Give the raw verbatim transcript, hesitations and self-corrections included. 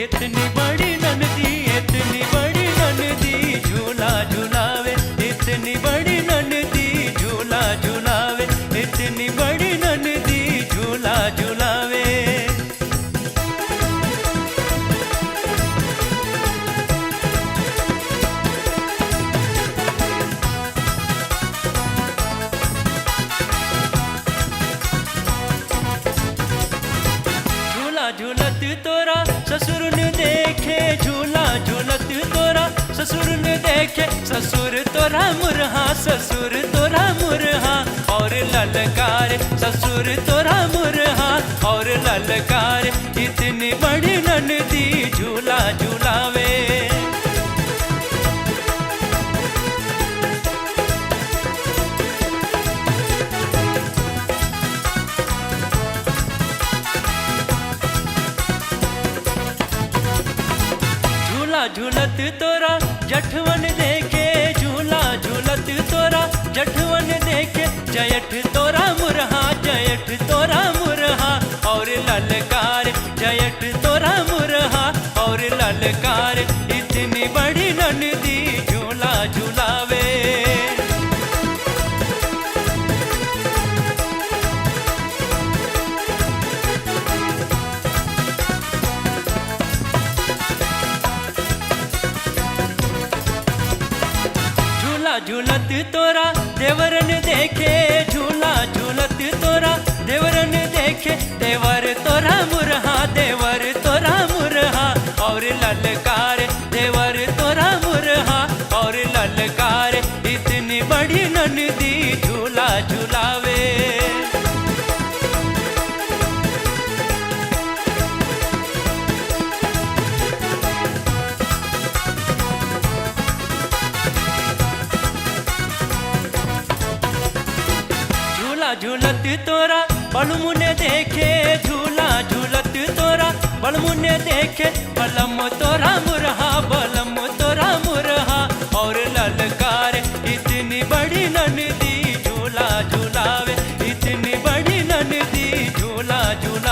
इतनी बड़ी ननदी, इतनी बड़ी ननदी, झूला झुलावे। इतनी बड़ी ननदी, झूला झुलावे। इतनी बड़ी ननदी, झूला झुलावे। झूला झूलत तोरा ससुर न देखे, झूला झूलत तोरा ससुर न देखे। ससुर तोरा मुरहा, ससुर तोरा मुरहा और ललकारे। ससुर तोरा मुरहा और ललकारे। इतनी बड़ी ननदी झूला झुलावे। झूला झूलत तोरा जठवन देखे, झूला झूलत तोरा जठवन देखे। जयठ तोरा मुरहा, जयठ तोरा मुरहा और ललकार। जयठ तोरा मुरहा और ललकार। इतनी बड़ी ननदी झूला झुलावे। झूला झूलत तोरा देवरन देखे, झूला झूलत तोरा देवरन देखे। देवर तोरा मुरहा, देवर तोरा मुरहा और ललकार। देवर तोरा मुरहा और ललकार। इतनी बड़ी ननदी झूला झुलावे। झूला झूलत तोरा बलमुने देखे, झूला झूलत तोरा बलमुने देखे। बलम तोरा मुरहा, बलम तोरा मुरहा और ललकार। इतनी बड़ी ननदी झूला झुलावे। इतनी बड़ी ननदी झूला झुलावे।